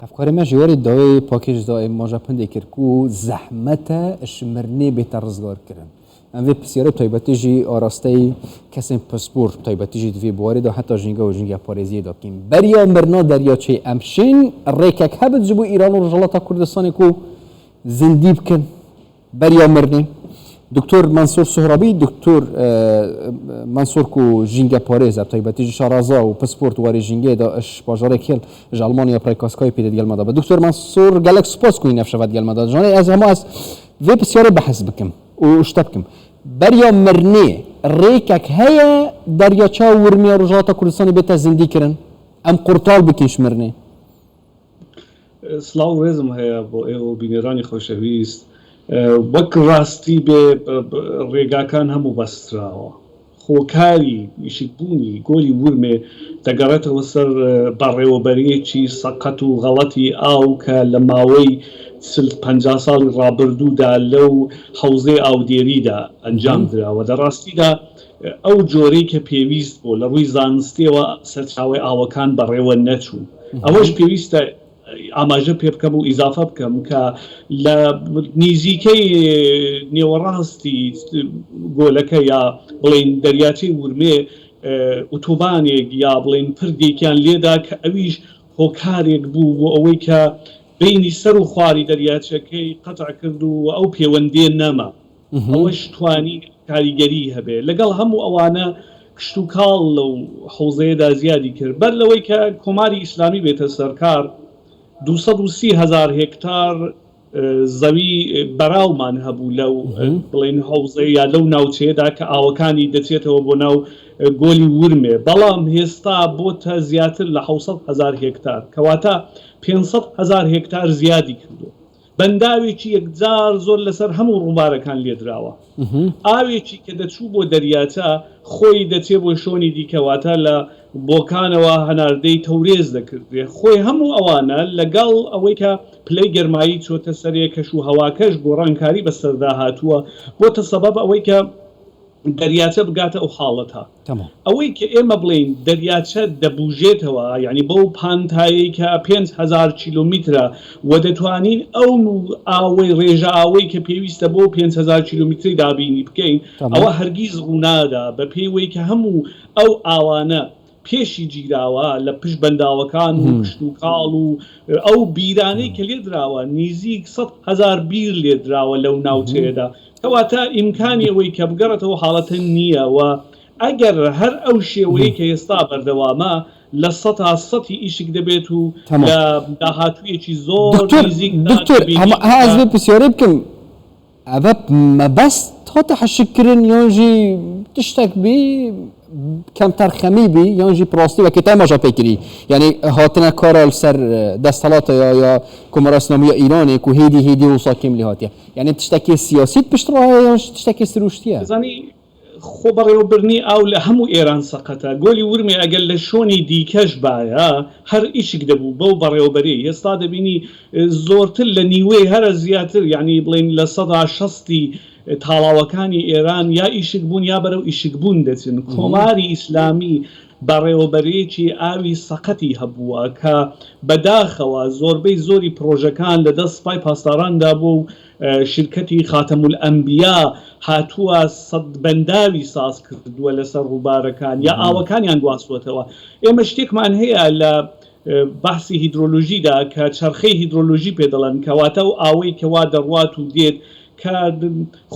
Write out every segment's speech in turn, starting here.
Hevkarê me ji warê dawê pakêj da ê maja pindê kir ku zehmet e ji mirinê bête rizgarkirin. Em vê pirsiyarê bi taybetî jî arasteyî kesên pispor bi taybetî jî di vê biwarê de heta jînge û jîngeparêziyê de bikîn. Beriya mirina deryaçeyê em şên rêkek hebit ji bo Îran û Rojhilata Kurdistanê ku zindî bikin. Beriya mirinê Doktor Mensûr Sohrabî, Doktor Mensûr ku jîngeparêz e, bi taybetî ji şaraza û pispor di warê jîngeyê de ji bajarê Kêl ji Elmanya bi rêka Skypeê dê digel me de be. Doktor Mensûr gelek spas ku hîn ev şeve digel me de. Janê ez hema ez vê pisyarê behs bikim û ji te bikim. Beriya mirinê rêkek heye deryaçeya Wirmiya Rojhilata Kurdistanê bête zindî kirin? Em qurtal bikin ji mirinê. Silav û rêzim heye bo êw û bînêranî xoşewîst. Wek rastî bê rêgakan hemû bestrawa. Xokarî îşikbûnî golî Wurmê degeretewe ser berêweberiyekî seqet û xeletî aw ke li mawey 40 50 salî rabirdû da lew hewzê awdêrî da encam dirawe. Di rastî da ئەو جۆرەی کە پێویست بوو لە ڕووی زانستیەوە سەرچاوەی ئاوەکان بەڕێوە نەچوو. ئەوەش پێویستە ئاماژە پێ بکەم و ئیزافە بکەم کە لە نیزیکەی نێوەڕاستی گۆلەکە یا بڵێین دەریاچەی ورمێ ئوتوبانێک یا بڵێین پردێکیان لێدا کە ئەویش هۆکارێک بوو بۆ ئەوەی کە بەینی سەر و خواری دەریاچەکەی قەتع کرد و ئەو پێوەندیە نەما. ئەوەش توانی کاریگەری هەبێ. لەگەڵ هەموو ئەوانە کشتوکاڵ لەو حەوزەیەدا زیادی کرد. بەر لەوەی کە کۆماری ئیسلامی بێتە سەرکار 230 هەزار هێکتار زەوی بەراومان هەبوو لەو بڵێین حەوزەیە یا لەو ناوچەیەدا کە ئاوەکانی دەچێتەوە بۆ ناو گۆلی ورمێ، بەڵام هێستا بۆتە زیاتر لە 700 هەزار هێکتار، کەواتە 500 هەزار هێکتار زیادی کردووە. بەنداوێکی یەکجار زۆر لەسەر هەموو ڕووبارەکان لێدراوە. ئاوێکی کە دەچوو بۆ دەریاچە خۆی دەچێ بۆ شۆنی دیکە واتە لە بۆکانەوە هەناردەی تەورێز دەکردرێ. خۆی هەموو ئەوانە لەگەڵ ئەوەی کە پلەی گەرمایی چۆتە سەرێ کەش و هەواکەش گۆڕانکاری بەسەردا هاتووە بۆتە سەبەب ئەوەی کە دەریاچە بگاتە ئەو حاڵەتە. ئەوەی کە ئێمە بڵێین دەریاچە دەبوژێتەوە یانی بەو پانتایەی کە 5000 کیلۆمیترە و دەتوانین ئەو ئاوەی ڕێژە ئاوەی کە پێویستە بۆ 5000 کیلۆمیتری دابینی بکەین ئەوە هەرگیز ڕوونادا بە پێی وەی کە هەموو ئەو ئاوانە پێشی گیراوە لە پشت بەنداوەکان و کشتوکاڵ و ئەو بیرانەی کە لێدراوە نیزیک 100,000 بیر لێدراوە لەو ناوچەیەدا کەواتە ئیمکانی ئەوەی کە بگەڕێتەوە حاڵەتە نییە و ئەگەر هەر ئەو شێوەیەی کە ئێستا بەردەوامە لە سەتا سەتی ئیشک دەبێت و لە داهاتوویەکی زۆر دکتۆر نیزیکدا دکتۆر دەبینین هەما کە ئەز بێ پرسیارێ بکەم ئەڤە مەبەست هاتە حشک کرن یان ژی تشتەک بی کەمتەرخەمی بی یان ژی پراستی وەکی تەماشا پێ کری یعنی هاتنە کارا لەسەر دەستەڵاتە یا یا کۆمارا ئیسلامیya ئیرانێ کو هێدی هێدی وسا کێم لێ هاتیە یعنی تشتەکێ سیاسیت پشت ڕا هەیە یان تشتەکێ سروشتیە؟ دەزانی خۆ بەڕێوەبردنی ئاو لە هەموو ئێران سەقەتە، گۆلی ورمێ ئەگەر لە شۆنی دیکەش بایە هەر ئیشک دەبوو بەو بەڕێوەبەریەی ئێستا دەبینی زۆرتر لە نیوەی هەرە زیاتر یانی بڵێین 60%ی تاڵاوەکانی ئێران یا ئیشک بوون یا بەرەو ئیشک بوون دەچن کۆماری ئیسلامی بەڕێوەبەرێکی ئاوی سەقەتی هەبووە کە بەداخەوە زۆربەی زۆری پڕۆژەکان لە دەست سپای پاسداراندا بووە و شیرکەتی خاتم الانبیا هاتووە سەد بەنداوی ساز کردووە لەسەر ڕووبارەکان یا ئاوەکانیان گواستووەتەوە. ئێمە شتێکمان هەیە لە بەحسی هیدرۆلۆژیدا کە چەرخەی هیدرۆلۆژی پێ دەڵێن، کەواتە ئەو ئاوەی کە وا دەڕوات و دێت کە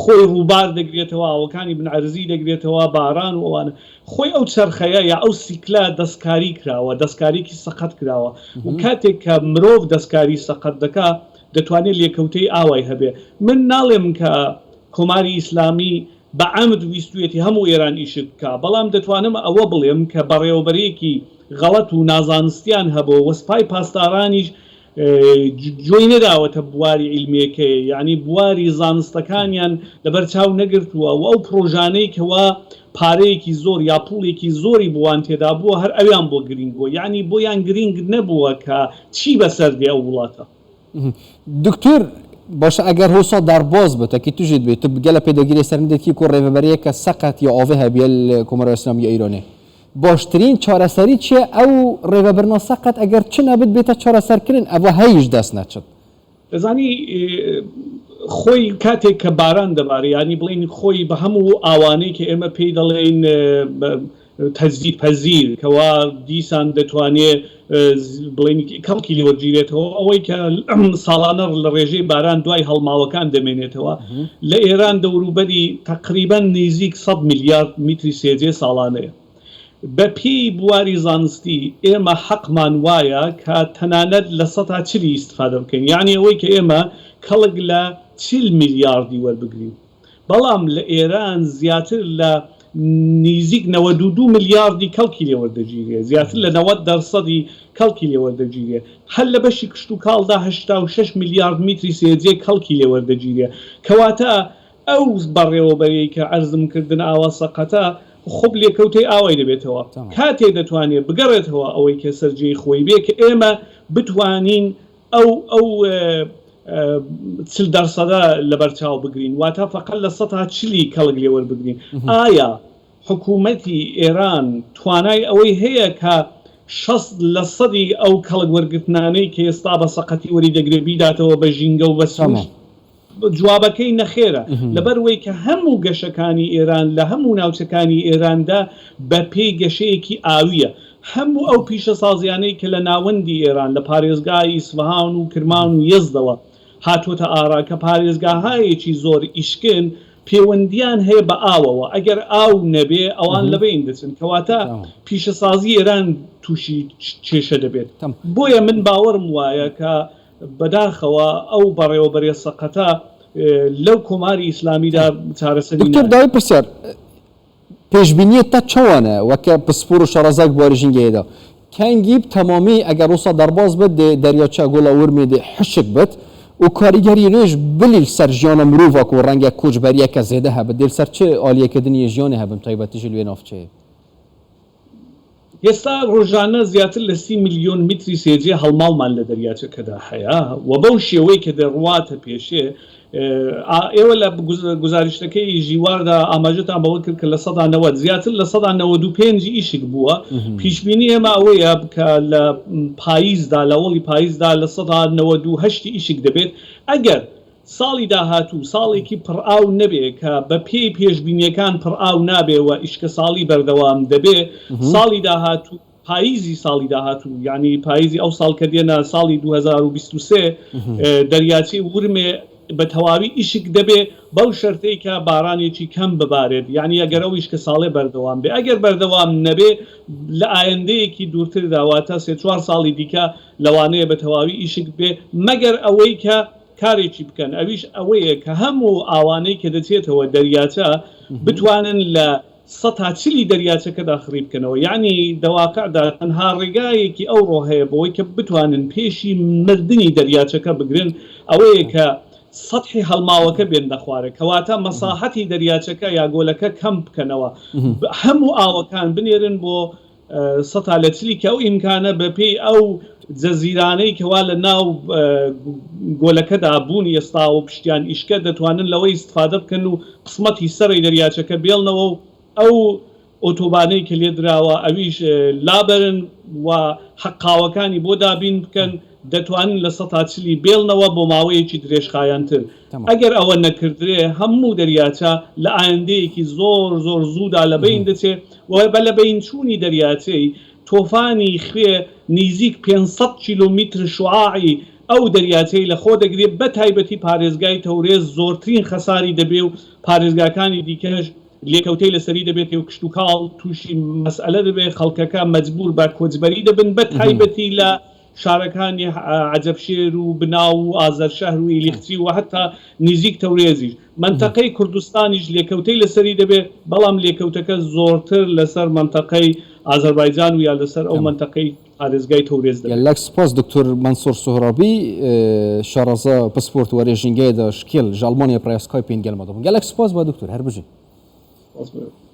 خۆی ڕووبار دەگرێتەوە، ئاوەکانی بن عەرزی دەگرێتەوە، باران و ئەوانە، خۆی ئەو چەرخەیە یا ئەو سیکلە دەستکاری کراوە، دەستکاریی سەقەت کراوە و کاتێک کە مرۆڤ دەستکاری سەقەت دەکا دەتوانێ لێکەوتەی ئاوای هەبێ. من ناڵێم کە کۆماری ئیسلامی بە عەمد ویستوویەتی هەموو ئێران ئیشک بکا، بەڵام دەتوانم ئەوە بڵێم کە بەڕێوەبەرێکی غەڵەت و نازانستیان هەبووە و سپای پاسدارانیش جۆی نەداوەتە بواری عیلمیەکەی، یانی بواری زانستەکانیان لەبەر چاو نەگرتووە و ئەو پرۆژانەی کەوا پارەیەکی زۆر یا پوڵێکی زۆری بۆوان تێدا بووە هەر ئەویان بۆ گرینگ بووە، یانی بۆیان گرینگ نەبووە کە چی بەسەر دێ ئەو وڵاتە. دکتۆر باشە ئەگەر هۆسا دەرباز بێت ئەکی توژیت بێت تو گەلە پێداگیری سەر ندێت کی کو ڕێڤەبەریەکە سەقەت یا ئاڤێ هەبیە لە کۆمارا ئیسلامیە ئیرانێ. باشترین چارەسەری چیە ئەو ڕێڤەبرنا سەقەت ئەگەر چ نەبت بێتە چارەسەرکردن ئەڤە هەیش دەس نەچت. دەزانی خۆی کاتێک کە باران دەبارێ یانی بڵێین خۆی بە هەموو ئاوانەی کە ئێمە پێی دەڵێین تەجدید پەزیر کەوا دیسان دەتوانێ بڵێین کەڵکی لێ وەرگیرێتەوە ئەوەی کە ساڵانە لە ڕێژەی باران دوای هەڵماوەکان دەمێنێتەوە لە ئێران دەوروبەری تەقریبەن نیزیک سەد میلیارد میتری سێجێ ساڵانەیە. بە پێی بواری زانستی ئێمە حەقمان وایە کە تەنانەت لە سەتا چلی ئیستفادە بکەین یەعنی ئەوەی کە ئێمە کەڵک لە 40 میلیاردی وەربگرین بەڵام لە ئێران زیاتر لە نیزیک 92 میلیاردی کەڵکی لێ وەردەگیرێ زیاتر لە 90 دەرسەدی کەڵکی لێ وەردەگیرێ هەر لە بەشی کشتوکاڵدا 86 میلیارد میتری سێجێ کەڵکی لێ وەردەگیرێ کەواتە ئەو بەڕێوەبەرەی کە عەرزم کردن ئاوا سەقەتە خۆب لێکەوتەی ئاوای دەبێتەوە کاتێ دەتوانێ بگەڕێتەوە ئەوەی کە سەر جێی خۆی بێ کە ئێمە بتوانین ئەو ئەو 40 دەرسەدە لەبەر چاو بگرین واتە فەقەت لە سەتا چلی کەڵک لێ وەربگرین ئایا حکوومەتی ئێران توانای ئەوەی هەیە کە 60 لە سەدی ئەو کەڵک وەرگرتنانەی کە ئێستا بە سەقەتی وەری دەگرێ بیداتەوە بە ژینگە و بە سروشت؟ جوابەکەی نەخێرە، لەبەر وەی کە هەموو گەشەکانی ئێران لە هەموو ناوچەکانی ئێراندا بە پێی گەشەیەکی ئاوییە. هەموو ئەو پیشەسازیانەی کە لە ناوەندی ئێران لە پارێزگای ئیسفهان و کرمان و یەزدەوە هاتووەتە ئارا کە پارێزگاهایەکی زۆر ئیشکن پێوەندییان هەیە بە ئاوەوە، ئەگەر ئاو نەبێ ئەوان لە بەین دەچن، کەواتە پیشەسازی ئێران تووشی کێشە دەبێت. بۆیە من باوەڕم وایە کە بەداخەوە ئەو بەڕێوەبەرێ سەقەتە لەو کۆماری ئیسلامیدا چارەسەری دکتۆر نایەت. داوی پرسیار، پێشبینیە تە چەوانە وەکە پسپۆر و شارەزایگ بواری ژینگەیەدا کەنگی بتەمامی ئەگەر وسا دەرباز بێت دێ دەریاچە گۆڵە ورمێ دێ حشک بێت و کاریگەری رێژ بلی لسەر ژیانە مرۆڤا کو رەنگە کۆچبەریەکە زێدە هەبێت دێ لسەر چ ئالیەکە دنیە ژیانێ هەبن تایبەتیش لوێ ناوچەیە؟ ئێستا ڕۆژانە زیاتر لە 30 ملیۆن میتری سێجێ هەڵماڵمان لە دەریاچەکەدا هەیە و بەو شێوەی کە دەڕواتە پێشێ، ئێوە لە گوزارشتەکەی ژیواردا ئاماژەتان بەوە کرد کە 90% زیاتر 95% ئیشک بووە. پیشبینی ئێمە ئەوەیە کە لە پاییزدا، لە وەڵی پاییزدا 98% ئیشک دەبێت. ئەگەر ساڵی داهاتوو ساڵێکی پڕئاو نەبێ کە بە پێی پێشبینیەکان پڕئاو نابێ و ئیشکەساڵی بەردەوام دەبێ، ساڵی داهاتوو پاییزی ساڵی داهاتوو یانی پاییزی ئەو ساڵ کە دێنە ساڵی 2023 دەریاچەی ورمێ بە تەواوی ئیشک دەبێ بەو شەرتەی کە بارانێکی کەم ببارێت یانی ئەگەر ئەو ئیشکەساڵێ بەردەوام بێ ئەگەر بەردەوام نەبێ لە ئایندەیەکی دوورتردا واتە سێ چوار ساڵی دیکە لەوانەیە بە تەواوی ئیشک بێ مەگەر ئەوەی کە کارێکی بکەن ئەویش ئەوەیە کە هەموو ئاوانەی کە دەچێتەوە دەریاچە بتوانن لە سەتا چلی دەریاچەکەدا خڕی بکەنەوە یەعنی دەواقعدا تەنها ڕێگایەکی ئەوڕۆ هەیە بۆی کە بتوانن پێشی مردنی دەریاچەکە بگرن ئەوەیە کە سەتحی هەڵماوەکە بێننە خوارێ کەواتە مەساحەتی دەریاچەکە یا گۆلەکە کەم بکەنەوە هەموو ئاوەکان بنێرن بۆ سەتا لە چلی کە ئەو ئیمکانە بە پێی ئەو جەزیرانەی کەوا لە ناو گۆلەکەدا بوون ئێستا و پشتیان ئیشکە دەتوانن لەوە ئیستفادە بکەن و قسمەتی سەرەی دەریاچەکە بێڵنەوە و ئەو ئۆتۆبانەی کە لێدراوە ئەویش لابەرن و حەقاوەکانی بۆ دابین بکەن دەتوانن لە سەتا چلی بێڵنەوە بۆ ماوەیەکی درێژخایەنتر. ئەگەر ئەوە نەکردرێ هەموو دەریاچە لە ئایندەیەکی زۆر زۆر زوودا لەبەین دەچێ و بە لەبەینچوونی دەریاچەی تۆفانی خوێ نیزیک 500 کیلۆمیتر شوعاعی ئەو دەریاچەی لە خۆ دەگرێ بە تایبەتی پارێزگای تەورێز زۆرترین خەساری دەبێ و پارێزگاکانی دیکەش لێکەوتەی لەسەری دەبێت و کشتوکاڵ تووشی مەسئەلە دەبێ خەڵکەکە مەجبوور بە کۆچبەری دەبن بە تایبەتی لە شارەکانی عەجەبشێر و بناو و ئازەرشەهر و ئیلیخچی و هەتا نیزیک تەورێزیش. مەنتەقەی کوردستانیش لێکەوتەی لەسەری دەبێ، بەڵام لێکەوتەکە زۆرتر لەسەر مەنتەقەی ئازەربایجان و یا لەسەر ئەو مەنتەقەی پارێزگای تەورێز دەبێ. گەلەک سپاس دکتۆر مەنسوور سوهرابی شارەزا پسپۆرت وەرێ ژینگەیە دا شکێل ژ ئەڵمانیا پرای سکایپین گەل ما دابوون. گەلەک سپاس بە دکتۆر هەر بژی. سپاس بۆ.